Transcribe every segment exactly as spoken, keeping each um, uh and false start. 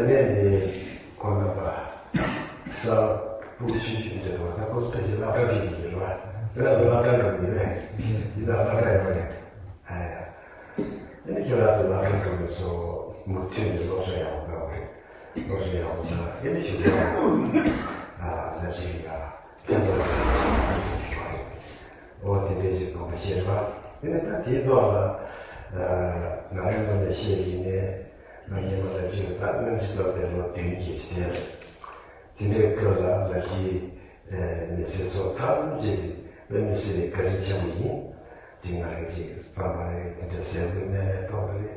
གནས་འདི་ཁོང་རྣམ་པ་གསར་སྤུ་ཆུང་ཆུང་འདྲ་བ་ད་ཁོ་ཚོ་ཕལ་ཆེར་སློབ་གྲྭ་ཕེབས་ཀྱི་ཡོད་རེད་བ། ང་ཚོ་སློབ་གྲྭ་འགྲོ་མི་རེད། འདི་ལ་སློབ་གྲྭ་ཡོད་རེད། ཨ་ཡ། ཨ་ནི་ཁྱེད་རང་ཚོ་སློབ་གྲྭ་འགྲོ་མི་ཚོ་མུ་མཐུད་ནས་སློབ་གསོ་ཡག་པོ་གནང་བ་རེད། སློབ་གསོ་ཡག་པོ་གནང་། ཨ་ནི་གཞུག་ལ་ཨ་ལབ་ཀྱི་ཡ། ཕན་ཐོགས་ཡོད་པ་རེད། འོ་དེ་འདྲའི་ཞིག་དགོངས་པ་བཞེས་པ། དེ་ནས་ད་དེའི་ཐོག་ལ་ང་རང་ངོས་ནས་བཤད་པ་ཡིན་ནའི་ང་སྔོན་མ་ལ་བྲིས་པ་ད་སྔོན་གྱི་ཐོག་དེ་ལོ་བདུན་བརྒྱད་ཅིག་དེར་དེ་འདྲའི་སྐབས་ལ་ལ་ཅིག་མི་སེར་ཚོ་ཐམས་ཅད་ཀྱིས་དཔེ་མི་སྲིད་པའི་བཀའ་དྲིན་ཆེན་པོ་ཡིན། ཅིག་ང་རང་ཅིག་རྩམ་པ་རེད། དེ་འདྲའི་ཟས་གོས་གནས་མལ་ཐོག་རེད།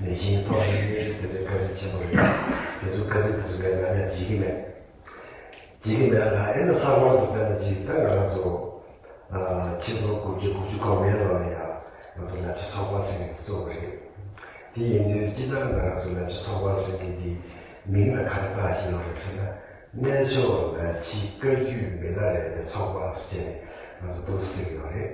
མི་ཆེན་ཐོག་རེད། དེ་འདྲའི་བཀའ་དྲིན་ཆེན་པོ་རེད། དེ་ཚོ་བཀའ་དྲིན་དེ་ཚོ་ངས་ནམ་ཡང་བརྗེད་ཀྱི་མེད། བརྗེད་ཀྱི་མེད་ལ། ཨེ་ནི་ལྷག་པར་དུ་བལྟས་ན་ཅིག་ད་ང་རང་ཚོ་ཨ་ཆིག་སྟོང་དགུ་བརྒྱ་དགུ་བཅུ་གོ་ལྔའི་ལོ་ལ་ཡང་ང་ཚོ་ལབ་རྩེ་ཚོགས་པ་ཟེར་མཁན་དེ་བཙུགས་པ་རེད། དེ་ཡིན་དུས་སྤྱིར་བཏང་ང་རང་ཚོ་ལབ་རྩེ་ཚོགས་པ་ཟེར་མཁན་དེ་མིང་ལ་ག་རེ་བཏགས་བཞག་ཡོད་རེད་ཟེར་ན། གནས་མཆོག་ལ་ཕྱི་བཀའ་བརྒྱུད་མི་ལ་རས་པའི་ཚོགས་པ་ཟེར་ནས་ང་ཚོ་འདུག་ཟེར་གྱི་ཡོད་རེད།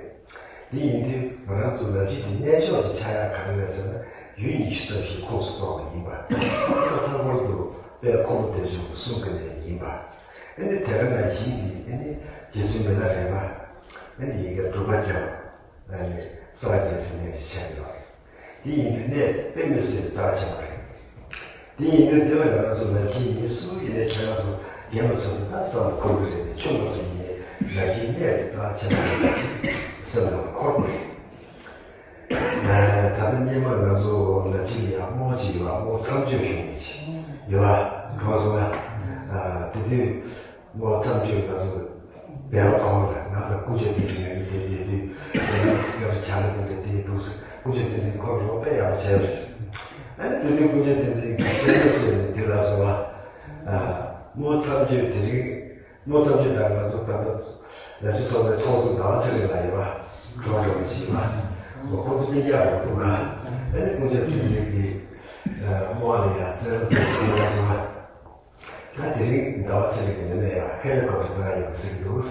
དེ་ཡིན་དུས་ང་རང་ཚོ་ལབ་རྩེ་དེ་གནས་མཆོག་ཅིག་ཆགས་ཡག་ག་རེ་རེད་ཟེར་ན། ཡུལ་ཉི་ཤུ་རྩ་བཞིའི་ཁོངས་སུ་གཏོགས་པ་ཡིན་པ། ད་ལྷག་པར་དུ་དཔལ་ཁམས་པ་བདེ་མཆོག་གི་གསུང་གི་ལས་ཡིན་པ། ཨ་ནི་དེ་ག་ནང་བཞིན་གྱི་ཨ་ནི་རྗེ་བཙུན་མི་ལ་རས་པ་ཨ་ནི་ཡི་གེ་དྲུག་པ་ཀྱང་ཨ་ནི་ས་སྐྱ་ཟེར་མཁན་ཞིག་ཆགས་ཡོད་རེད། དེ་ཡིན་དུས་གནས་དཔེ་མི་སྲིད་པའི་རྩ་ཆེན་པོ་རེད། དེ་ཡིན་དུས་དེ་ལ་ང་རང་ཚོ་ལབ་རྩེ་མི་སུ་ཡིན་ནའི་ཁྱེད་རང་ཚོ་རྒན་པ་ཚོ་ནི་ད་བསམ་བློ་འཁོར་གྱི་རེད་དེ། ཆུང་བ་ཚོ་ཡིན་ནའི་ལབ་རྩེའི་གནས་དེ་རྩ་ཆེན་པོ་རེད་བསམ་བློ་འཁོར་གྱི་རེད། ད་ལྟ་སྔོན་མ་ང་ཚོ་ལབ་རྩེ་ལ་ཡང་རྨོ་ཅིག་ཡོད་པ། རྨོ་མཚམས་གཅོད་གཞུང་གི་ཅིག་ཡོད་པ་གོ་སོང་ང་། དེ་དུས་རྨོ་མཚམས་གཅོད་ང་ཚོ་སྦལ་པ་ཁོང་ལ་ང་ལ་ཀུན་སྤྱོད་བསྟན་འཛིན་ཡོད་དེ། དེ་དུས་སྐབས་ཆ་ལ་དེ་འདྲ་དེ་འདུག་ཟེར། ཀུན་སྤྱོད་བསྟན་འཛིན་ཁོ་རོགས་དཔེ་ཡག་པོ་བྱས་པ་རེད། ཨ་ནི་དེ་དུས་ཀུན་སྤྱོད་བསྟན་འཛིན་གྱིས་ཁྱེད་ཚོ་ཟེར་ནས་དེ་ལ་སོང་བ། རྨོ་མཚམས་གཅོད་དེ་རིང་རྨོ་མཚམས་གཅོད་དང་ང་ཚོ་ད་ལྟ་ལས་བྱེད་ཚོགས་པའི་ཚོགས་གཙོ་ཟླ་བ་ཚེ་རིང་ལགས་ཡོད་པ། གྲོགས་གྲོགས་ཅིག་ཡོད་པ། ཁོ་ཚོ་སྤུན་ཀྱག་རེད་འདུག་ཨ། ཨ་ནི་ཀུན་སྤྱོད་བསྟན་འཛིན་གྱིས་རྨོ་ལ་ཡང་རྩེད་ར་རྩེད་ཀྱི་ཡོད་པ་སོང་བ། ད་དེ་རིང་ཟླ་བ་ཚེ་རིང་གི་མི་ལ་ཡང་ཧེ་ལི་ཀོབ་ཊར་བཏང་ཡོད་ཟེར་གྱི་འདུག་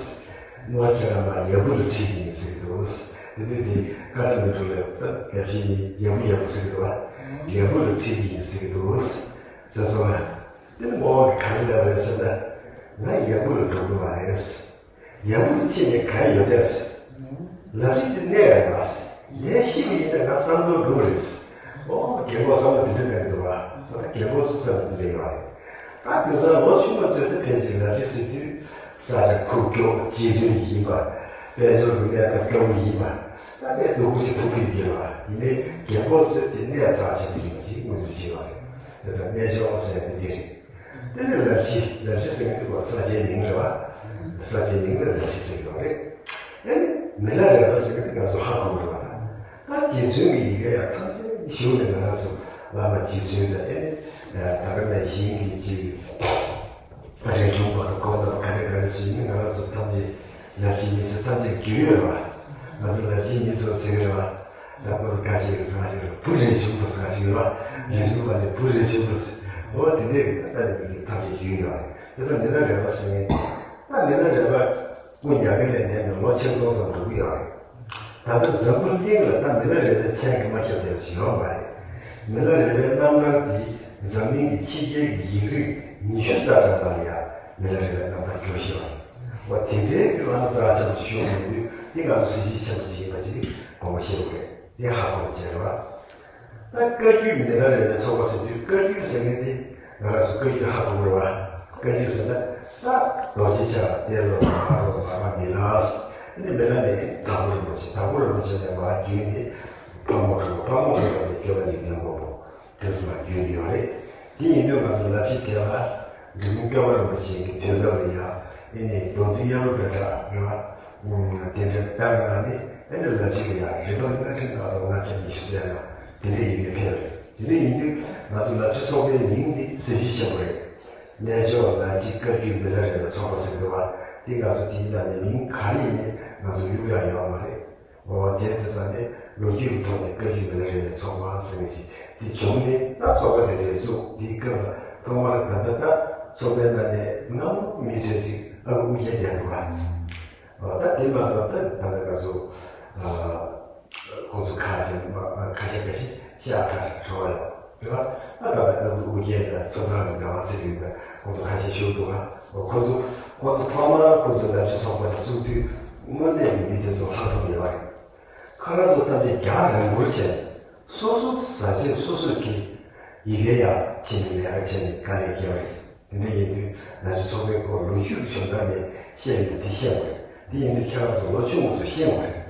རྨོ་ཁྱེད་རང་མ་ཡག་པོ་ལ་ཁྲིད་ཀྱི་ཡིན་ཟེར་གྱི་འདུག་དེ་དུས་དེ་ཀ་ཊ་མན་ཌུ་ལ་ཡག་པོ་ཡག་པོ་ཟེར་གྱི་འདུག་ཡག་པོ་ལ་ཁྲིད་ཀྱི་ཡིན་ཟེར་གྱི་འདུག་ཟེར་སོང་ང་། དེ་ནི་རྨོ་བ་གིས་ག་རེ་ལབ་རེད་ཟེར་ན། ང་ཡག་པོ་ལ་འགྲོ་གི་མ་རེད། ཡག་པོ་ལ་ཁྲིད་ནས་ག་ཡོད་དེ། ལབ་རྩེ་དེ་གནས་ཡག་མ་རེད། ལས་ཤེས་པ་ཡིན་ན་ང་བསམ་བློ་འགྲོ་རེད། ཨོ་རྒན་གོག་བསམ་བློ་དེ་འདྲ་གནང་གི་འདུག་བ། ད་རྒན་གོག་སུ་བསམ་བློ་འདི་འདྲ་ཡོད་རེད། ད་དེང་སང་ལོ་ཆུང་བ་ཚོས་ད་ཕལ་ཆེར་ལབ་རྩེ་ཟེར་དུས་ས་ཆ་ཁུག་ཀྱོག་རྗེས་མཐུན་ཡིན་པ། དཔལ་འབྱོར་གྱི་གནས་སྟངས་སྐྱོ་པོ་ཡིན་པ། ད་གནས་སྡུག་པོ་ཞིག་ཐུག་གི་ཡོད་པ་ཡིན་ནའི་རྒན་གོག་ཚོས་དེ་གནས་རྩ་ཆེན་པོ་ཡིན་པ་ཞིག་ངོས་འཛིན་བྱེད་པ་རེད། དེ་ལྟར་གནས་མཆོག་ཟེར་ཡ་དེ་འདི་རེད། དེ་ནས་ལབ་རྩེ། ལབ་རྩེ་ཟེར་མཁན་དེ་ཁོ་ས་ཆའི་མིང་རེད་བ། ས་ཆའི་མིང་ལ་ལབ་རྩེ་ཟེར་གྱི་ཡོད་རེད། ཨ་ནི་མི་ལ་རས་པ་ཟེར་མཁན་དེ་ང་ཚོ་ཧ་གོ་གི་རེད་བ། ད་རྗེ་བཙུན་གྱི་ཡི་གེ་ཡང་ཐམས་ཅད་གཞུང་ནས་ང་རང་ཚོ་བླ་མ་རྗེ་བཙུན་དང་ཨ་ནི་ད་ག་ནང་བཞིན་གྱི་ཅིག་རས་ཆུང་པ་དང་གོང་ལ་ག་རེ་ག་རེ་ཟེར་ནས་ང་རང་ཚོ་ཐམས་ཅད་ལབ་རྩེ་མི་ཚོ་ཐམས་ཅད་རྒྱུས་ཡོད་རེད་བ། ང་ཚོ་ལབ་རྩེ་མི་ཚོ་ཟེར་གྱི་རེད་བ། ད་ཁོ་ཚོ་ཁ་ཤས་ཀྱིས་ཟེར་བ་ཞིག་རེད། བུ་རས་ཆུང་པ་ཟེར་བ་ཞིག་རེད་བ། རས་ཆུང་པ་ལས་བུ་རས་ཆུང་པ་ཟེར། འོ་དེ་འདྲས་ཀྱི་ད་ལྟ་ཡི་གེ་ཐམས་ཅད་རྒྱུས་ཡོད་རེད། དེ་ཚོ་མི་ལ་རས་པ་ཟེར་མཁན་ད་མི་ལ་རས་པ་སྐུ་མྱ་ངན་ལས་འདས་ནས་ལོ་ཆིག་སྟོང་ཙམ་འགྲོ་གི་ཡོད་རེད། ད་ལྟ་འཛམ་བུ་གླིང་ལ་ད་མི་ལ་རས་པའི་མཚན་གྱིས་མ་ཁྱབ་བསྡད་པ་ཞིག་ཡོད་མ་རེད། མི་ལ་རས་པའི་རྣམ་ཐར་འདི་འཛམ་གླིང་གི་ཕྱི་རྒྱལ་གྱི་ཡིག་རིགས་ཉི་ཤུ་རྩ་གྲངས་ལ་ཡང་མི་ལ་རས་པའི་རྣམ་ཐར་བསྒྱུར་བཞག་པ་རེད། འོ་དེ་འདྲའི་གི་བླ་མ་རྩ་ཆེན་པོ་ཞིག་བཞུགས་ཡོད་དུས་འདི་ང་ཚོ་གཟི་བརྗིད་ཆེན་པོ་ཅིག་ཡིན་པ་ཅིག་དགོངས་པ་བཞེས་དགོས་རེད། འདི་ཧ་གོ་བ་བྱས་རེད་བ། ད་བཀའ་བརྒྱུད་མི་ལ་རས་པའི་ཚོགས་པ་ཟེར་དུས་བཀའ་བརྒྱུད་ཟེར་མཁན་དེ་ང་རང་ཚོ་བཀའ་བརྒྱུད་ཧ་གོ་དགོས་རེད་བ། བཀའ་བརྒྱུད་ཟེར་ན་ད་རྡོ་རྗེ་འཆང་ཏེ་ལོ་མ་རོ་མ་ར་མི་ལ། ཨ་ནི་མི་ལ་ནས་དྭགས་པོ་རིན་པོ་ཆེ། དྭགས་པོ་རིན་པོ་ཆེ་ནས་མར་བརྒྱུད་ནས་ཕག་མོ་གྲུ་པ། ཕག་མོ་གྲུ་པ་ནས་སྐྱོབ་པ་ཉིད་ལྡན་དབང་པོ། དེ་ཚོ་ལ་བརྒྱུད་ཡོད་རེད། དེ་ཡིན་དུས་ང་ཚོ་ལབ་རྩེ་དེ་ལ་འབྲི་གུང་སྐྱོབ་པ་རིན་པོ་ཆེ་གི་དུས་སྐབས་ལ་ཡང་ཨེ་ནི་རྡོ་རྗེ་གཡུ་ལོ་བྷེ་ཏྲ་རེད་བ། དེ་འདྲ་བཏང་ན་ནི་ཨེ་ནི་ལབ་རྩེ་ལ་ཡང་རིམ་པ་ལྔ་ཁྲི་ལྔ་སྟོང་ལྔ་བརྒྱ་ཉི་ཤུ་ཟེར་ན་དེ་འདྲ་ཡིན་ནི་ཕེབས་རེད། དེ་འདྲ་ཡིན་དུས་ང་ཚོ་ལབ་རྩེ་ཚོགས་པའི་མིང་འདི་གཟི་བརྗིད་ཆེན་པོ་རེད། གནས་མཆོག་ལ་ཕྱི་བཀའ་བརྒྱུད་མི་ལ་རས་པའི་ཚོགས་པ་ཟེར་འདུག་བ། འདི་ང་ཚོ་དེའི་ནང་ནས་མིང་ག་རེ་ཡིན་ནི་ང་ཚོ་གཡུག་ཡག་ཡོད་མ་རེད། འོ་དེ་ཚོ་ས་ནས་ལོ་རྒྱུས་ཀྱི་ཐོག་ནས་བཀའ་བརྒྱུད་མི་ལ་རས་པའི་ཚོགས་པ་ཟེར་མཁན་ཅིག་དེ་བྱུང་ནས་ད་ཚོགས་པ་དེ་འདྲ་བཙུགས། དེའི་སྐབས་ལ་ཐོག་མར་ད་ལྟ་ད་ཚོགས་པའི་ནང་ནས་སྔ་མོ་མི་གྲས་ཅིག་ཨ་ཁུ་དབུ་རྒྱལ་བསྡད་འདུག་བ། འོ་ད་དེ་མ་གཏོགས་ད་ད་ལྟ་ང་ཚོ་ཨ་ཁོང་ཚོ་ཁ་ཤས་མ་ཁ་ཤས་ཁ་ཤས་ཤག་ཚར་འགྲོ་བ་ཡོད། རེད་བ། ད་ག་བའི་ཨ་ཁུ་ཨུ་རྒྱན་དང་ཚོགས་ཁང་གི་ཟླ་བ་ཚེ་རིང་དང་ཁོང་ཚོ་ཁ་ཤས་བཞུགས་འདུག་ག་ཁོང་ཚོ་ཁོང་ཚོ་ཐོག་མར་ཁོང་ཚོ་ལབ་རྩེ་ཚོགས་པ་དེ་བཙུགས་དུས་དངོས་གནས་ཀྱི་མི་དེ་ཚོ་ལྷག་བསམ་ཡོད་པ་རེད། ཁོ་རང་ཚོ་ཐམས་ཅད་རྒྱག་རིང་པོར་བྱས་ནས་སོ་སོ་ཟ་ཆས་སོ་སོ་གིས་ཡི་གེ་ཡག་ཕྱིན་ནས་ལས་ཀ་བྱས་ནས་དཀའ་ལས་བརྒྱབ་པ་རེད། དེ་འདྲ་ཡིན་དུས་ལབ་རྩེ་ཚོགས་པའི་སྐོར་ལོ་རྒྱུས་ཀྱི་བྱུང་སྟངས་ནས་བཤད་ཡོད་པ་དེ་ཤེས་དགོས་རེད། དེ་ཡིན་དུས་ཁྱེད་རང་ཚོ་ལོ་ཆུང་བ་ཚོས་ཤེས་དགོས་རེད།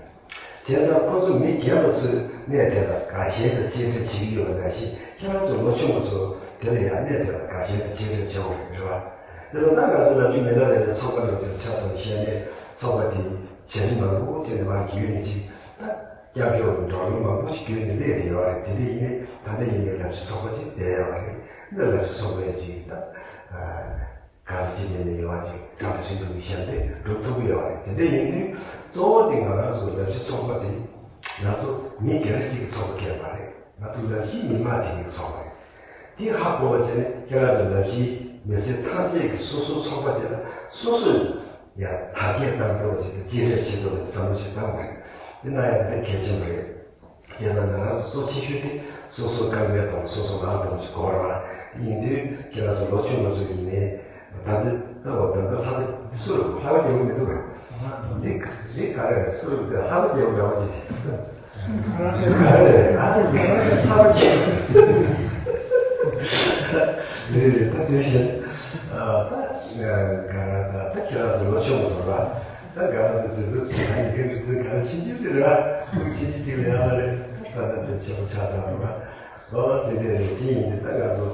བྱས་ཙང་ཁོ་ཚོ་མི་རྒན་པ་ཚོས་གནས་དེ་ལ་དགའ་ཞེན་དང་གཅེས་སྤྲས་བྱེད་ཀྱི་ཡོད་པ་ནང་བཞིན་ཁྱེད་རང་ཚོ་ལོ་ཆུང་བ་ཚོ་དེ་ལ་ཡང་གནས་དེ་ལ་དགའ་ཞེན་དང་གཅེས་སྤྲས་བྱེད་དགོས་རེད་བ། དེ་ལ་ད་ང་ཚོ་ལབ་རྒྱུ་མེད་ལ་རེད་ལ་ཚོགས་པ་ལ་ཚོས་ཆ་ཚང་བཤད་ནས་ཚོགས་པ་དེ་བྱ་རིམ་མང་པོ་བྱས་ནས་མར་བརྒྱུད་ནས་ཅིག་ད་སྐྱབས་བཅོལ་གྱི་འགྲོ་ལུགས་མང་པོ་ཞིག་བརྒྱུད་ནས་སླེབས་ཡོད་རེད། དེ་འདྲ་ཡིན་ནའི་ད་ལྟ་ཡིན་ནའི་ལབ་རྩེ་ཚོགས་པ་ཅིག་བསྡད་ཡོད་རེད། འདི་ལབ་རྩེ་ཚོགས་པའི་ཅིག་ད། ག་ཚོད་ཅིག་ནས་ནས་ཡོང་བ་ཅིག་གྲངས་ཆེན་པོ་གི་ཞབས་འདེགས་སྒྲུབ་ཐུབ་ཀྱི་ཡོད་རེད། དེ་འདྲ་ཡིན་དུས་གཙོ་བོ་དེ་ང་རང་ཚོ་ལབ་རྩེ་ཚོགས་པ་དེ་ང་ཚོ་མི་སྒེར་གཅིག་གི་ཚོགས་པ་སྐད་མ་རེད། ང་ཚོ་ལབ་རྩེ་མི་མང་དེ་གི་ཚོགས་པ་རེད། དེ་ཧ་གོ་བ་བྱས་ནས་ཁྱེད་རང་ཚོ་ལབ་རྩེ་མི་སེར་ཐམས་ཅད་ཀྱི་སོ་སོའི་ཚོགས་པ་དེ་ལ་སོ་སོས་ཡང་དར་རྒྱས་གཏང་ཐུབ་པ་ཅིག་དང་གཅེས་སྤྲས་བྱེད་ཐུབ་པའི་བསམ་བློ་ཞིག་བཏང་དགོས་རེད། དེ་ན་ཡང་དཔེ་གལ་ཆེན་པོ་རེད། བྱས་ཙང་ང་རང་ཚོ་གཙོ་ཆེ་ཤོས་དེ་སོ་སོ་རྐང་པའི་དོན་སོ་སོ་ལག་གདོང་གཅིག་གོ་བ་རེད་བ། ཡིན་དུས་ཁྱེད་རང་ཚོ་ལོ་ཆུང་བ་ཚོ་ཡིན་ནའི་ད་ལྟ་ལྟ་བ་ད་ལྟ་ལྷག་པ་འདི་སུ་རེད། ལྷག་པ་རྒྱག་གི་མི་འདུག་གས། འདི་འདི་ག་རེ་རེད། སུ་རེད། འདི་ལྷག་པ་རྒྱག་གི་རེད་བ། ཅིག་ག་རེ་རེད། ཨ་ནི་ལྷག་པ་རྒྱག་རེད་རེད། ད་དེ་བཞིན་ད་ག་རེ་ད་ད་ཁྱེད་རང་ཚོ་ལོ་ཆུང་བ་ཚོ་རེད་བ། ད་ག་རེ་ད་དེ་ཚོ་ད་ཡི་གེ་འབྲི་དུས་ག་རེ་ཕྱིན་ཅི་རེད་བ། ཕུགས་ཕྱིན་ཅི་ཅིག་ལ་ཡང་ལ་རེད། ད་ལྟ་དཔེ་ཆེན་པོ་ཆགས་ཚར་རེད་བ། ཨོ་དེ་འདྲས་རེད། དེ་ཡིན་དུས་ད་ང་ཚོ་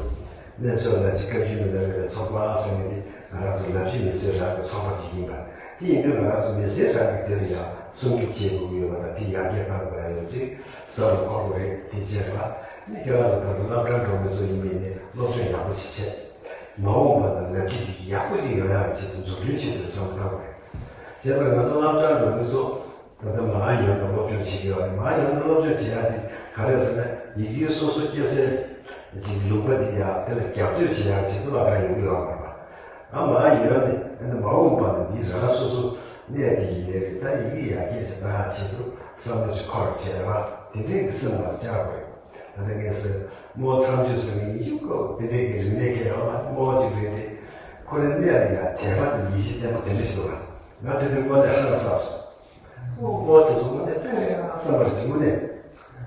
གནས་མཆོག་ལ་ཅིག་བཀའ་བརྒྱུད་མི་ལ་རེ་བའི་ཚོགས་པ་ཟེར་མཁན་དེ་ང་རང་ཚོ་ལབ་རྩེ་མི་སེར་རང་གི་ཚོགས་པ་ཅིག་ཡིན་པ། དེ་ཡིན་དུས་ང་རང་ཚོ་མི་སེར་རང་གི་དེ་ལ་ཡང་སྲུང་སྐྱོབ་བྱེད་དགོས་ཀྱི་ཡོད་པ་དང་དེ་ཡར་རྒྱས་གཏང་དགོས་ཡ་ཡོད་ཅིག་བསམ་བློ་འཁོར་དགོས་རེད། དེ་བྱས་པ་ནི་ཁྱེད་རང་ཚོ་ད་དུང་སློབ་གྲྭར་འགྲོ་མཁན་ཚོ་ཡིན་པ་ཡིན་ནའི་སློབ་སྦྱོང་ཡག་པོ་ཞིག་བྱས། མ་འོངས་པ་ལ་ལབ་རྩེ་དེ་ཡག་པོ་ཞིག་ཡོང་ཡག་ཆེད་དུ་འཛུགས་སྐྲུན་བྱེད་དགོས་བསམ་བློ་བཏང་དགོས་རེད། བྱས་ཙང་ང་ཚོ་སློབ་གྲྭར་འགྲོ་མཁན་ཚོ་ད་ལྟ་མར་ཡོང་ནས་སློབ་སྦྱོང་བྱེད་ཀྱི་ཡོད་རེད། མར་ཡོང་ནས་སློབ་སྦྱོང་བྱེད་ཡག་དེ་ག་རེ་ཟེར་ན་ཡི་གེ་སོ་སོ་སྐྱེ་སའི་ཅིག་ལུང་པ་དེ་ཡག་དེ་ལ་རྒྱབ་གཏོད་བྱེད་ཡག་ཆེད་དུ་སློབ་གྲྭར་ཡོང་གི་ཡོད་མ་རེད་པ། ཨ་མར་ཡོང་ནས་ཨ་ནི་མ་འོངས་པ་ན་འདི་རང་སོ་སོ་གནས་དེ་ཡིན་ནའི་རེད། ད་ཡི་གེ་ཡར་རྒྱས་བྱེད་ན་ཆེད་དུ་བསམ་བློ་ཅིག་འཁོར་བྱས་རེད་པ། དེ་འདྲའི་གི་སེམས་ལ་བཅངས་དགོས་རེད། ད་ལྟ་ངས་ཟེར་རྨོ་མཚམས་གཅོད་ཟེར་མཁན་ཡིན་གཅིག་པོ་དེ་འདྲའི་གི་རིག་གནས་མཁན་ཡོད་མ་རེད། རྨོ་གཅིག་རེད་དེ་ཁོ་རའི་གནས་ལ་ཡང་དད་པ་དང་ཡིད་ཆེས་བརྟན་པོ་དེ་འདྲ་ཞིག་འདུག་ག་ང་དེ་དུས་དངོས་གནས་ཧང་སངས་སོང་། ཁོ་རྨོ་དེ་ཚོ་དངོས་གནས་དཔེ་རེད་ཨ་བསམ་པ་རེད། དངོས་གནས་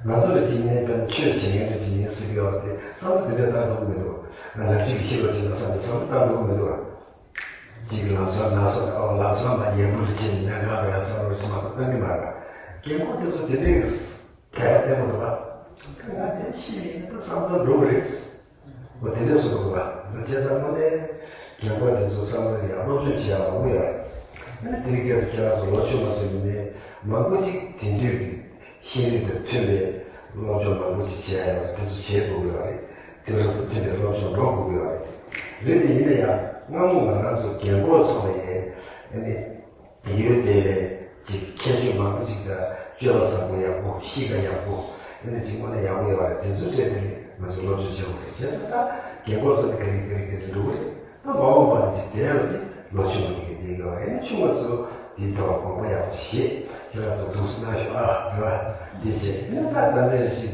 ང་ཚོ་ལ་ཅིག་ཡིན་ནའི་དཔེར་ན་ཆོས་བྱེད་མཁན་རེ་ཅིག་ཡིན་ཟེར་གི་ཡོད་རེད་དེ་བསམ་བློ་དེ་འདྲ་བཏང་ཐུབ་ཀྱི་མི་འདུག་ང་ལབ་རྩེ་གི་ཤེས་པ་ཅིག་ལ་བསམ་ནས་བསམ་བློ་བཏང་ཐུབ་ཀྱི་མི་འདུག་གཅིག་ལམ་སང་ན་སོ་ཨོ་ལམ་སང་ན་ཡན་པོ་རེ་ཅིག་ནད་འགག་རེ་ཡང་བསམ་བློ་ཅིག་མ་གཏོགས་བཏང་གི་མ་རེད། རྒན་གོག་དེ་ཚོ་དེ་འདྲའི་དད་པ་བརྟན་པོ་འདུག་ག་ང་དེ་ཤི་ཡིན་ད་བསམ་བློ་འགྲོ་གི་རེད། འོ་དེ་འདྲ་གསུངས་འདུག་ག་ང་བྱས་ཙང་དངོས་གནས་རྒན་གོག་དེ་ཚོ་བསམ་བློ་ཡག་སློབ་སྦྱོང་བྱེད་ཡག་མང་པོ་ཡོད་རེད། ཨ་ནི་དེ་རིང་ཁ་སང་ཁྱེད་རང་ཚོ་ལོ་ཆུང་བ་ཚོ་ཡིན་ནའི་མང་པོ་ཅིག་དེ་འདྲའི་གི་ཤེས་རིག་དང་མཐུན་པའི་སློབ་སྦྱོང་མང་པོ་ཅིག་བྱས་ཡོད་རེད། དེ་ཚོ་བྱེད་དགོས་ཀྱི་ཡོད་རེད། དུས་རབས་དང་མཐུན་པའི་སློབ་སྦྱོང་འགྲོ་དགོས་ཀྱི་ཡོད་རེད། རེད་དེ་ཡིན་ན་ཡང་སྔ་མོ་ང་རང་ཚོ་རྒན་གོག་ཚོ་ལ་ཡང་ཨ་ནི་ཡོད་དེ་བས་ཅིག་ཁྱད་ཆོས་མང་པོ་ཅིག་དང་སྤྱོད་པ་བཟང་པོ་ཡག་པོ་གཤིས་ཀ་ཡག་པོ་ཨ་ནི་ཅིག་དངོས་གནས་ཡག་པོ་ཡོད་རེད། དེ་ཚོའི་གྲས་དེ་ལས་ང་ཚོ་སློབ་སྦྱོང་བྱེད་དགོས་རེད། བྱས་ཙང་ད་རྒན་གོག་ཚོ་ནི་ག་རེ་ག་རེ་ག་རེ་འགྲོ་གི་རེད། ད་མ་འོངས་པ་ནི་ཅིག་བསྡད་ཡོད་དེ་ལོ་ཆུང་བ་གི་བསྡད་ཡོད་རེད། ཨ་ནི་ཆུང་བ་ཚོ་དེའི་ཐོག་དགོངས་པ་ཡག་པོ་ཞིག་བཞེས། ཁྱེད་རང་ཚོ་འདུག་སེ་གནང་ཤོག་ཨ་རེད་བ། འདི་བྱས་ཨ་ནི་ད་ད་ལྟ་ཞིག་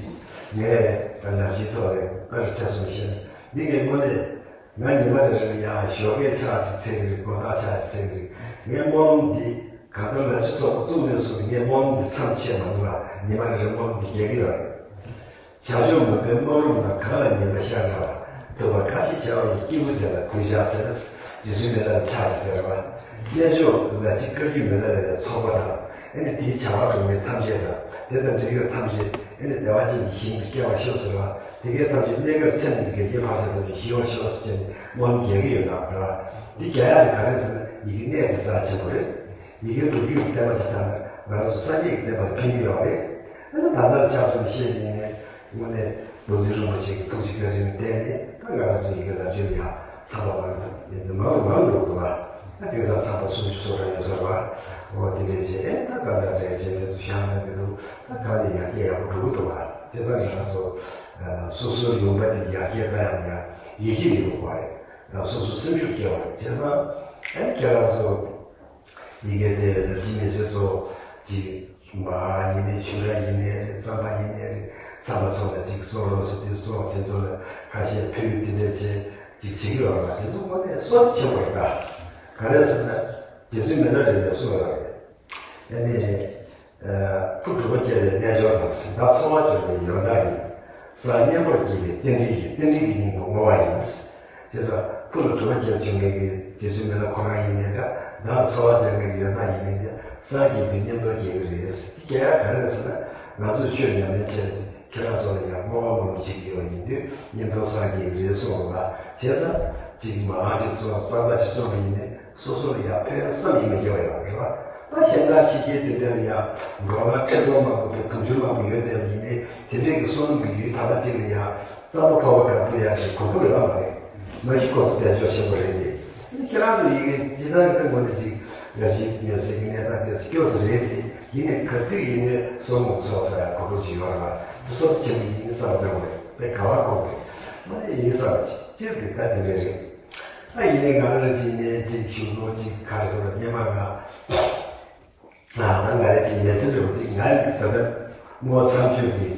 ངས་ད་ལབ་རྩེའི་ཐོག་ལ་པར་ཆ་གསུམ་བཤད་ན་འདི་ངས་དངོས་གནས་ང་ཉི་མ་རེ་རེ་ལ་ཡང་ཞོགས་ཀས་ཕྱག་ཅིག་འཚལ་གི་རེད། དགོང་དག་ཕྱག་ཅིག་འཚལ་གི་རེད། ངས་སྨོན་ལམ་འདི་གང་ལྟར་ལབ་རྩེ་ཚོགས་པ་བཙུགས་ནས་བཟུང་ངས་སྨོན་ལམ་འདི་མཚམས་ཆད་མ་འདུག་ལ་ཉི་མ་རེ་རེ་སྨོན་ལམ་འདི་རྒྱག་གི་ཡོད་རེད། བྱ་སྤྱོད་མ་འཕེལ་སྨག་རུམ་ནང་། གང་ལ་ཉེས་པ་ཤར་འདྲ་བ། ཐོས་པ་དགའ་ཞེས་བྱ་བ་ཡི། སྐྱེས་བུ་དེ་ལ་གུས་ཕྱག་འཚལ། རྗེ་བཙུན་མི་ལ་ཕྱག་འཚལ་བ། གནས་མཆོག་ལ་ཅིག་བཀའ་བརྒྱུད་མི་ལ་རས་པའི་ཚོགས་པ་དང་། ཨ་ནི་དེའི་བྱ་བ་སྒྲུབ་མཁན་ཐམས་ཅད་དང་དེ་དང་འབྲེལ་ཡོད་ཐམས་ཅད་ཨ་ནི་བདེ་བ་ཅན་གྱི་ཞིང་དུ་སྐྱེ་བར་ཤོག་ཟེར་བ། དེ་གའི་ཐམས་ཅད་གནས་སྐབས་ཚེ་འདིར་དགེ་རྒྱས་བག་ཆགས་ཐམས་ཅད་ཞི་བར་ཤོག་ཟེར་བྱས་ནས་སྨོན་ལམ་རྒྱག་གི་ཡོད་ན་ར། འདི་རྒྱག་ཡག་དེ་ག་རེ་ཟེར་ན་ཡི་གེ་གནད་དེ་རྩ་ཆེན་པོ་རེད། ཡི་གེ་སྒྲུབ་རྒྱུ་ཡི་བསྟན་པ་ཅིག་དང་ང་རང་ཚོ་སངས་རྒྱས་ཀྱི་བསྟན་པ་ལ་ཕན་གྱི་ཡོད་རེད། ཨ་ནི་ད་ལྟར་ཆགས་སོང་ཤེས་ནས་དངོས་གནས་རྡོ་རྗེ་རིན་པོ་ཆེ་གི་ཐུགས་རྗེ་བཀའ་དྲིན་བརྟེན་ནས་ད་ང་རང་ཚོ་ཡི་གེ་ལ་བརྗོད་ཡ་ཚང་པ་མང་དུ་མང་རུ་མང་རུ་འགྲོ་འདུག་བ། ད་དེང་སང་ཚང་པ་སུམ་ཅུ་སོ་གྲངས་ཡོད་ཟེར་བ། འོ་དེ་འདྲས་བྱས་ཨེ་ད་ག་འདྲ་རེད་བྱས་ནས་ཚུར་བཞག་གནང་གི་འདུག་ད་ག་ནས་ཡར་རྒྱས་ཡག་པོ་འགྲོ་གི་འདུག་བ། བྱས་ཙང་ང་རང་ཚོ་སོ་སོའི་ལུང་པ་དེ་ཡར་རྒྱས་གཏང་ཡག་ལ་ཡང་ཡིད་ཆེས་ཡོད་དགོས་པ་རེད། ད་སོ་སོ་སེམས་ཤུགས་སྐྱེ་བ་རེད། བྱས་ཙང་ཨེ་ཁྱེད་རང་ཚོ་ཡི་གེ་དེ་ལ་ཅི་མི་ཟེར་ཚོ་ཅིག་མ་ཡིན་ནའི་ཆོས་ར་ཡིན་ནའི་རེད། རྩམ་པ་ཡིན་ནའི་རེད། ཚང་མ་ཚོགས་ལ་ཅིག་གསོལ་རོགས་ཟེར་དུས་ཚོགས་དེ་ཚོ་ལ་ཁ་ཤས་ཕུལ། དེ་འདྲ་བྱས་ཅིག་བྱེད་ཀྱི་ཡོད་རེད་པ། དེ་ཚོ་དངོས་གནས་སྲོག་ཆགས་ཆེན་པོ་རེད་ད། ག་རེ་ཟེར་ན་རྗེ་བཙུན་མི་ལ་རས་པས་གསུངས་ཡོད་རེད། ཨ་ནི། ཨ། ཕུ་གྲུ་པ་བསྐྱལ་བའི་རྣལ་འབྱོར་དང་། བདག་འཚོ་བ་སྐྱོང་བའི་ཡོན་བདག་ཡིན། སྲས་གཉེན་པོར་བགྱིས་པའི་རྟེན་འབྲེལ་གྱི། རྟེན་འབྲེལ་གྱི་སྙིང་པོ་བསྔོ་བ་ཡིན། བྱས་ཙང་ཕུ་ལ་གྲུ་པ་བསྐྱལ་བྱུང་མཁན་གྱི་རྗེ་བཙུན་མི་ལ་ཁོ་རང་ཡིན་ནའི་འདྲ། བདག་ལ་འཚོ་བ་སྦྱང་མཁན་གྱི་ཡོན་བདག་ཡིན་ནའི་འདྲ། སྲས་གཉེན་པོའི་གཉེན་པོར་བགྱིས་ཀྱི་རེད། དེ་སྐྱེ་ཡག་ག་རེ་རེད་ཟེར་ན། ང་ཚོས་ཆོས་ཉམས་ལེན་བྱས་ཏེ་ཁྱེད་རང་ཚོ་ལ་ཡང་བསྔོ་བ་སྨོན་ལམ་བྱེད་ཀྱི་ཡོད་པ་ཡིན་དུས་གཉེན་པོ་སྲས་བགྱིས་ཀྱི་རེད་གསུངས་པ། བྱས་ཙང་ཅིག་མང་ཅིག་བཙོང་། རྩམ་པ་ཅིག་བཙོང་པ་ཡིན་ནའི་སོ་སོ་ལ་ཡང་ཕན་བསམ་ཡིད་མི་བདེ་བ་ཡོད་རེད་པ། ད་གཞན་དག་ཕྱི་རྒྱལ་དེ་འདྲ་ལ་ཡང་འགྲོ་ལ་ཁྲི་སྟོང་མང་པོ་དང་དུང་ཕྱུར་མང་པོ་ཡོད་བསྡད་པ་ཡིན་ནའི་དེ་འདྲའི་གི་བསོད་ནམས་ཀྱི་ཡུལ་དག་པ་ཅིག་ལ་ཡང་རྩམ་པ་ཕོར་པ་འགའ་ཕུལ་ཡག་གི་གོ་སྐབས་ཡོད་མ་རེད། མ་གཞི་ཁོ་ཚོ་དཔལ་འབྱོར་ཆེན་པོ་རེད་དེ། ཁྱེད་རང་ཚོ་ཡི་གེ་ཇི་ལྟར་གི་ངོ་ནས་ཅིག་ལབ་ཞིག་མེད་ཟེར་གི་གནས་སྟངས་དེ་སྐྱོ་ས་རེད་དེ། ཡིན་ནའི་ག་དུས་ཡིན་ནའི་སོར་མོ་ཚོགས་ས་ཡག་གོ་སྐབས་ཅིག་ཡོད་རེད་པ། དེ་སོ་སོ་ཆེན་པོ་ཡིན་ནའི་བསམ་བློ་གཏོང་དགོས་རེད། དཔེ་ག་བ་གོ་དགོས་རེད། མ་རེད་ཡིན་བསམ་གི་ཅིག་གི་ད་དེ་འདྲ་རེད། ད་ཡིན་ནའི་ང་རང་རང་ཅིག་ནས་ཅིག་ཞུ་དགོས་ཅིག་ག་རེ་ཟེར་བ། སྔོན་མ་ང་ང་ང་རང་གི་མི་ཚེ་འགྲོ་དུས་ང་ད་ལྟ་སྔོན་མཚམས་སྦྱོར་གྱི་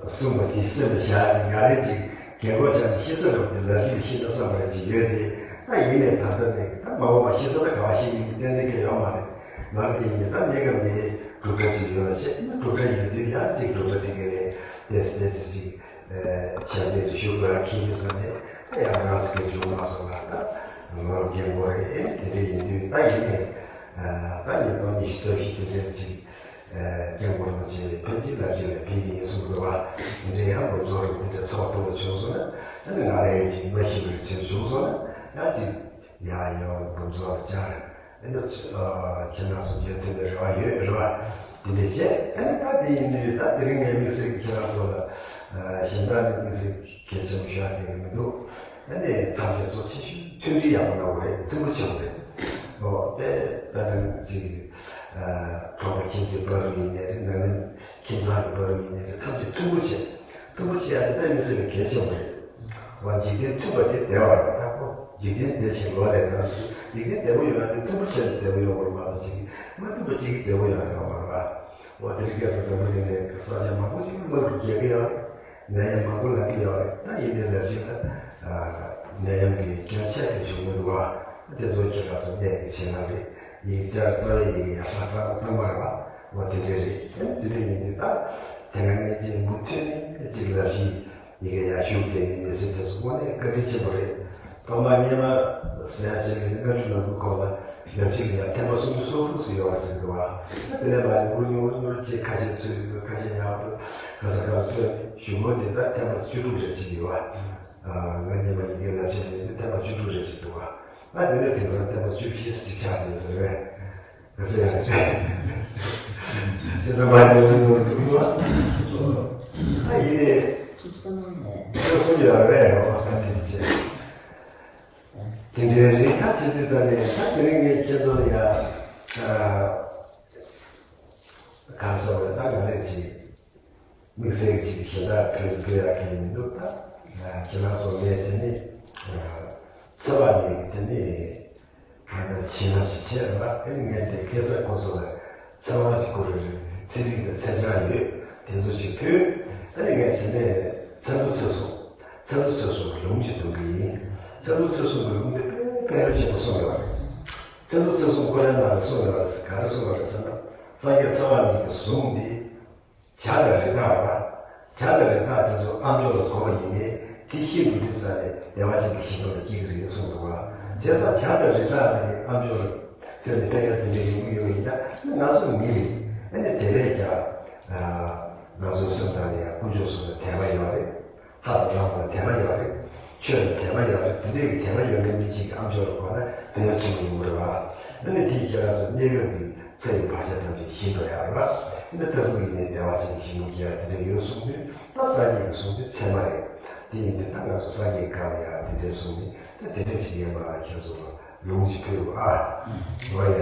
གསུངས་པ་དེ་སེམས་ལ་བཞག་ནས། ང་རང་གི་རྒན་གོག་ཆགས་ནས་ཤི་ས་འགྲོ་དུས་ལབ་ཀྱི་ཤི་ན་བསམ་པ་རེ་ཅིག་ཡོད་དེ། ད་ཡིན་ནའི་ད་ལྟ་ནས་ད་མ་འོངས་པ་ཤི་ས་ད་ག་བ་ཤི་ཡིན་གྱི་ཏན་ཏན་གྱི་ཡོད་མ་རེད། མ་རེད་དེ་ཡིན་ནའི་ད་གནས་སྐབས་ནས་སྒྲུབ་གྲྭ་ཅིག་ཡོད་ལ་བྱས་ན། སྒྲུབ་གྲྭ་ཡོད་དུས་ཡང་ཅིག་སྒྲུབ་གྲྭ་དེ་ག་ལས་ཏོག་ཙམ་ཏོག་ཙམ་ཅིག་ཞབས་འདེགས་དེ་ཞུ་དགོས་ཡ་ཁེལ་དུས་ཙང་ནས། ད་ཡང་རང་སྐད་བྱུང་མ་སོང་ལ། ད་ལོ་རྒན་པོ་རེད། དེ་འདྲ་ཡིན་དུས་ད་ཡིན་ནའི་ད་ཉིས་སྟོང་ཉི་ཤུ་རྩ་བཞི་དེ་འདྲ་ཅིག་སྐྱབས་མགོན་རིན་པོ་ཆེ་ཕན་ཚུན་ལབ་ཀྱི་ལ་ཕན་གྱི་ཡིན་གསུངས་འདུག་པ། དེ་འདྲའི་ཡང་འབུམ་ཚོགས་རིགས་དེ་འདྲ་ཚོགས་ཐུབ་པ་བྱུང་སོང་ན། ཨ་ནི་ང་རང་ཡང་ཅིག་མ་ཤི་བར་བྱས་བྱུང་སོང་ན་ཡང་ཅིག་ཡང་ཡང་འབུམ་ཚོགས་ལ་བཅར། ཨ་ནི་ཁྱེད་རང་ཚོ་མཇལ་ཐུབ་པའི་རེ་བ་ཡོད་རེད་པ། དེ་འདྲ་བྱས། ཨ་ནི་ད་དེ་ཡིན་དུས་ད་དེ་རིང་ངས་དམིགས་བསལ་གྱི་ཁྱེད་རང་ཚོ་ལ་གཞན་དག་ནས་དམིགས་བསལ་གལ་ཆེན་པོ་ཞུ་ཡག་གི་མི་འདུག་ཨ་ནི་ཐམས་ཅད་གཙོ་ཆེ་ཤོས་མཐུན་སྒྲིལ་ཡག་པོ་གནང་དགོས་རེད། མཐུན་པོ་བྱེད་དགོས་རེད། ཨོ་དཔེ་དཔེ་དང་ཅིག་གྲོགས་པོ་ཁྱིམ་གྱི་བར་ཡིན་ནའི་རེད། ནང་མི་ཁྱིམ་ཚང་གི་བར་ཡིན་ནའི་རེད། ཐམས་ཅད་མཐུན་པོ་བྱེད། མཐུན་པོ་བྱེད་ཡག་དེ་དཔེ་མི་སྲིད་པའི་གལ་ཆེན་པོ་རེད། འོ་འཇིག་རྟེན་མཐུན་པ་དེ་བདེ་བ་རེད། ད་ཁོ་འཇིག་རྟེན་བདེ་ཞིང་ལོ་ལེགས་ན་སུ། འཇིག་རྟེན་བདེ་པོ་ཡོང་ཡག་དེ་མཐུན་པོ་བྱས་ནས་བདེ་པོ་ཡོང་དགོས་རེད་མ་གཏོགས་ཅིག་མ་མཐུན་པ་ཅིག་བདེ་པོ་ཡོང་ཡག་ཡོད་མ་རེད་པ། འོ་དེ་རིང་ཁ་སང་འཛམ་བུ་གླིང་ནས་ས་ཆ་མང་པོ་ཅིག་དམག་འཁྲུག་རྒྱག་གི་ཡོད་རེད། ནད་ཡམས་མང་པོ་ལངས་ཀྱི་ཡོད་རེད། ད་ཡིན་ནའི་ལབ་ཀྱི་ལ་ནད་ཡམས་ཀྱི་སྐྱོན་ཆ་དེ་བྱུང་མི་འདུག་པ། དེ་ཚོ་ཁྱེད་རང་ཚོ་གནས་ཀྱི་བྱེད་ལས་རེད། ཡིག་ཆ་རྩ་བའི་ཡི་གེ་ཡག་ས་ཚང་ཚང་མ་རེད་པ། འོ་དེ་འདྲ་རེད། དེ་འདྲ་ཡིན་དུས་ད་དེ་སྔ་ངས་ཀྱི་མུ་མཐུད་ནས་ཅིག་ལབ་གཞི་ཡི་གེ་ཡག་ཤོས་དེ་ནི་མི་སེར་དེ་ཚོ་དངོས་གནས་བཀའ་དྲིན་ཆེན་པོ་རེད། ཐོག་མ་སྔོན་མ་ཟེར་ཡག་བྱས་ནས་ལྔ་བཅུ་ལོ་གི་གོང་ལ་ལབ་གཞི་ལ་ཡང་ཐེངས་མ་སུམ་ཅུ་སོ་དྲུག་ཙམ་ཡོད་པ་ཟེར་འདུག་པ། དེ་ནས་མར་ཉུང་རུ་ཉུང་རུ་ཉུང་རུ་བྱས། ཁ་ཤས་ཚུད་ཡོད། ཁ་ཤས་ཡག་པོ་ག་ས་ག་ལ་ཐོན། གཞུག་གུ་དེ་ད་ཐེངས་མ་བཅུ་དྲུག་རེ་བྱས་ཡོད་པ། ང་སྔོན་མ་ཡི་གེ་ལབ་བྱས་ནས་ཐེངས་མ་བཅུ་དྲུག་རེ་བྱས་འདུག་པ། ཨ་དེ་ནས་དེང་སང་ཐེངས་མ་བཅུ་བཞི་ཙམ་ཅིག་ཆགས་བསྡད་ཟེར་བས། ག་ཚོད་ཡང་རེད། ཁྱེད་ཚོ་མ་ཡིན་ནོར་ནོར་འདུག་ཨ། ཨ་ཡིན་ནའི་བཅུ་གསུམ་ཡོད་རེད། འོ་ས་དེ་བྱས། དེ་འདྲའི་རེད། ད་བྱས་ཙང་ནས་ད་དེ་རིང་ངས་ཁྱེད་ཚོ་ལ་ཡ་གང་ཟེར་བ་རེད། ད་ང་རེ་ཅིག་དམིགས་བསལ་གྱི་ཞལ་ལག་ཕུལ་ཕུལ་ཡག་གི་མི་འདུག་ད་ཁྱེད་རང་ཚོ་ངས་དེ་ནི་ཚེ་བ་ནས་དེ་ནི་ད་ལྟ་བྱིན་རླབས་ཤིག་བྱས་ར། ཨེ་ངས་དེ་ཁ་སང་ཁོ་ཚོ་ལ་ཚེ་དབང་ཞིག་བསྐུར་རེ། ཚེ་རིང་དང་ཚེ་སྦྱང་ཡོད། དེ་ཚོ་ཞིག་ཕུལ། ཨེ་ངས་དེ་ནས་ཚེ་མདོ་ཚེ་གསུམ། ཚེ་མདོ་ཚེ་གསུམ་གྱི་ལུང་ཞིག་འདོན་གི་ཡིན། ཚེ་མདོ་ཚེ་གསུམ་གྱི་ལུང་དེ་དཔེ་དཔེ་ལ་ཆེན་པོ་གསུངས་ཡོད་རེད། ཚེ་མདོ་ཚེ་གསུམ་ཁོ་རའི་ནང་ལ་གསུངས་ཡོད་རེད། ག་རེ་གསུངས་ཡོད་རེད་ཟེར་ན། སངས་རྒྱས་ཚེ་དབང་གཉིས་ཀྱི་གཟུངས་འདི་བྱ་དང་རི་དྭགས་རེད་པ། བྱ་དང་རི་དྭགས་དེ་ཚོ་ཨ་མཆོག་ལ་གོམས་པ་ཡིན་ནའི་དེ་ཤི་དགོས་དུས་ཙ་ནས་བདེ་བ་ཅན་གྱི་ཞིང་ཁམས་ལ་སྐྱེ་གི་རེད་གསུངས་འདུག་པ། བྱས་ཙང་བྱ་དང་རི་དྭགས་དེ་ཨ་མཆོག་ལ་ཐོན་ནས་དཔེ་ཆ་དེ་འདྲའི་ཡོང་གི་ཡོད་ཡིན་ན། ང་ཚོ་མི་རེད། ཨ་ནི་དེ་བས་ཀྱང་ང་ཚོའི་སེམས་ནང་ལ་ཡང་དཀོན་མཆོག་གསུམ་ལ་དད་པ་ཡོད་རེད། ལྷ་དང་ལྷ་མོ་ལ་དད་པ་ཡོད་རེད། ཆོས་ལ་དད་པ་ཡོད་རེད། དེ་འདྲའི་གི་དད་པ་ཡོད་མཁན་མི་གཅིག་གི་ཨ་མཆོག་ལ་གོ་ན་ཕན་ཡོན་ཆེན་པོ་ཡོང་གི་རེད་པ། ཨ་ནི་དེ་ཡི་ཁྱེད་རང་ཚོ་གནས་སྐབས་ཀྱི་ཚེ་ཡི་བག་ཆགས་ཐམས་ཅད་ཞི་འགྲོ་ཡག་རེད་པ། ཨ་ནི་མཐར་ཐུག་ཡིན་ནའི་བདེ་བ་ཅན་གྱི་ཞིང་ཁམས་སྐྱེ་ཡག་དེ་འདྲ་ཡོད་གསུངས་དུས། ད་སངས་རྒྱས་ཀྱིས་གསུངས་དུས་ཚད་མ་རེད། དེ་ཡིན་དུས་ད་ང་ཚོ་སངས་རྒྱས་སྒང་ལ་ཡང་དེ་འདྲ་གསུངས་ནས། ད་དེ་འདྲ་ཞིག་ཡིན་པ་ཁྱེད་ཚོ་ལ་ལུང་ཞིག་ཕུལ་བ། ཨ། འོ་ཡ།